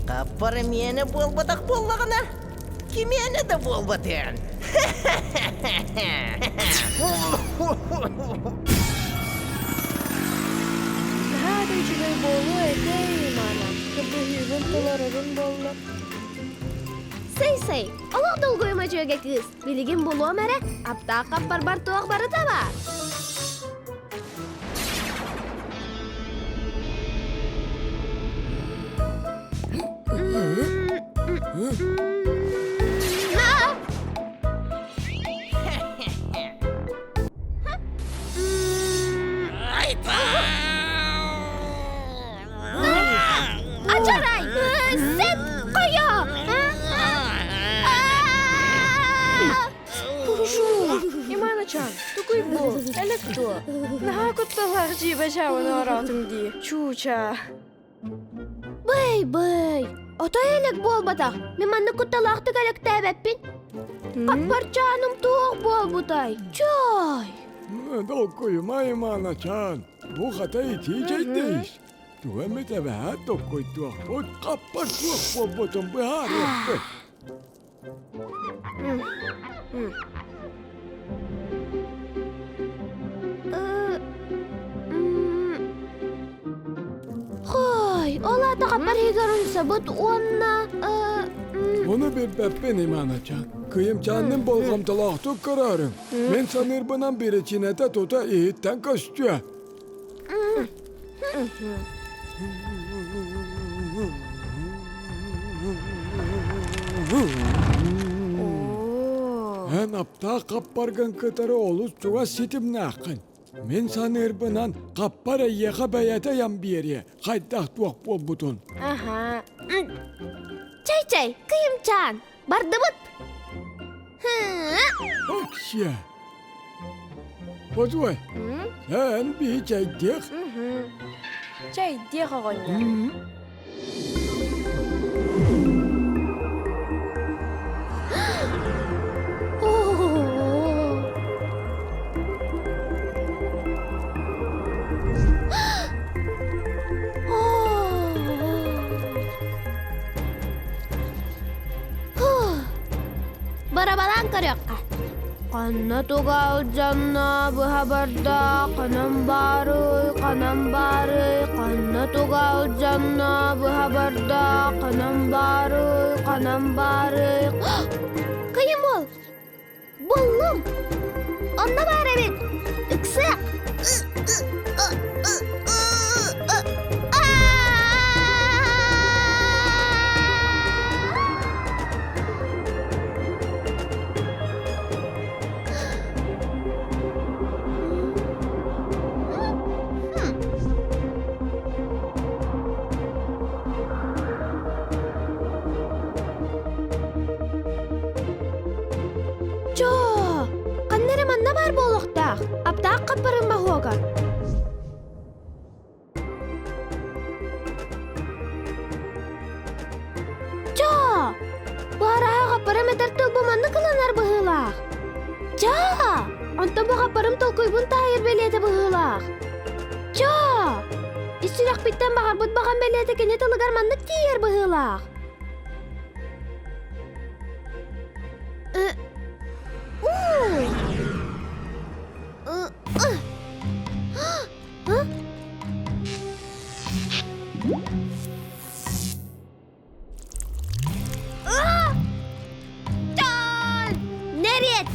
Хаппар миэнэ буолбатах буоллаҕына, кимиэнэ да буолбатыан. Наһаа да үчүгэй буолуо этэ, Имана. Кыргыһыыбын толорорун буолла. Сэй-сэй, олох долгуйума дьүөгэ кыыс. Билигин булуом эрэ, аптаах хаппарбар туох барыта баар. Ачарай! Сет қойо! Иманычан, тукуй бу, элек туо. Наһаа кутталлаах дьиибэ дьаабыны ороотум дии, чууча. Бэй-бэй, отой элек буолбатах. Мин маннык кутталаахтык электээбэппин. Хаппарчааным туох буолбутай? Чой! Долкуйума, Иманачан, бу хата итии чэйдэйис. Туга эмит эбэһээт токкуйдуохпут, хаппар суох буолбутун быһаарыахпыт. Хой, ол аата хаппар иһигэр умсабыт уонна Ону билбэппин, Иманачан. Кыйымчаанным болҕомтолоохтук көрөөрүҥ. Мин саныырбынан биричиинэтэ тута иһиттэн көстүө. Эн аптаах хаппаргын кытары олус чугас ситимнээххин. Мин саныырбынан хаппар эйиэхэ бэйэтэ ыйан биэриэ, хайдах туох буолбутун. Аха. Чэй-чэй, кыйымчаан, бардыбыт. Оксия. Позой, эн биһи чэйдиэх. Чэйдиэх оҕонньор. Барабалаан көрүөххэ. Ханна туга алдьанна быһа барда, ханан баарый, ханан баарый, ханна туга алдьанна быһа барда, ханан баарый, ханан баарый. Кыйым ол! Буллум! Онно баар эбит! Ыксыах! Чоо! Ханна эрэ манна баар буолуохтаах. Аптаах хаппарын баһуога. Чоо! Бу араһа хаппарым этэр тыл бу маннык ылынар быһыылаах. Чоо! Онтон бу хаппарым толкуйбун таайар бэлиэтэ быһыылаах. Чоо! Ис сүрэхпиттэн баҕарбыт баҕам бэлиэтэ кини тылыгар маннык тиийэр быһыылаах. Нэриэт!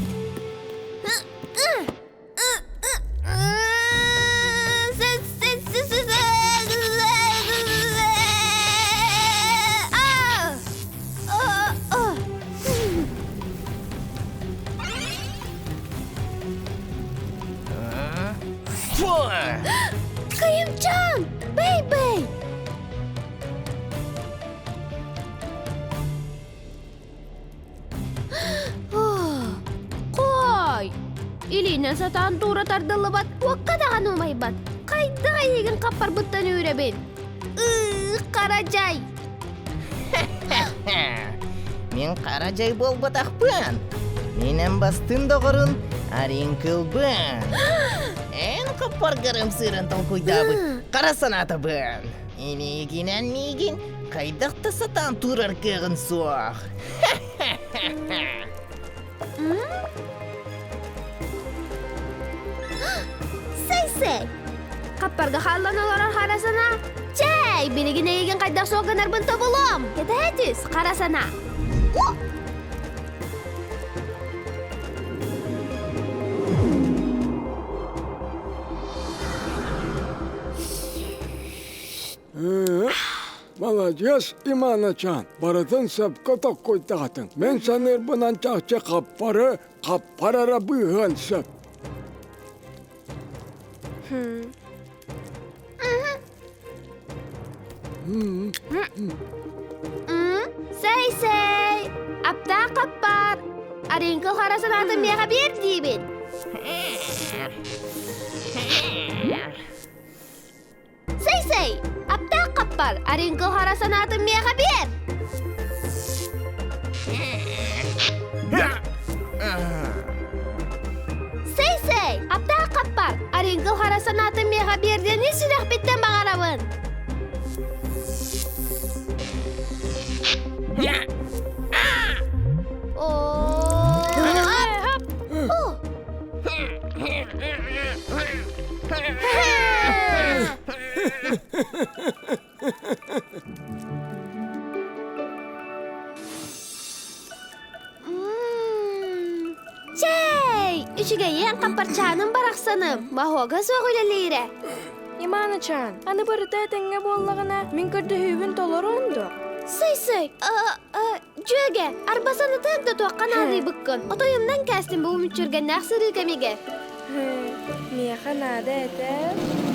Кыйымчаан! Бэй-бэй! Хой! Илиинэн сатаан туура тардыллыбат, уокка даҕаны умайбат. Хайдах эйигин хаппарбыттан үүрэбин? Ыы, хара дьай! Мин хара дьай буолбатахпын. Мин эн бастын доҕорун Аринкылбын. Эн хаппаргарым сыырын толкуйдаабыт хара санаатабын. Илиигинэн миигин хайдах да сатаан туурар кыаҕын суох. Сэй-сэй! Хаппарга хааллан олорор хара санаа. Чэй, билигин эйигин хайдах суох гынарбын тобулуом. Кэтэһэ түс, хара санаа. Маладьыас, Иманачаан, барытын сөпкө токкуйдаатыҥ. Мин саныырбынан чахчы хаппары хаппар эрэ быыһыан сөп. Сэй-сэй! Аптаах хаппар! Арыҥкыл хара санаатын миэхэ биэр диибин. Сэй-сэй! Аптаах хаппар! Арыҥкыл хара санаатын миэхэ биэр! Сэй-сэй! Аптаах хаппар! Арыҥкыл хара санаатын миэхэ биэр диэн ис сүрэхпиттэн баҕарабын! О, Чэй! Үчүгэйиэн хаппарчааным барахсаным, моһуога суох үлэлиирэ. Иманычаан, аны барыта этэҥҥэ буоллаҕына, мин көрдөһүүбүн толоруон дуо? Сый-сый, Дьүөгэ, арба санатыан да туохха наадыйбыккын. Отойумнан кээстим бу мүччүргэннээх сырыы кэмигэр. Миэхэ наада этэ.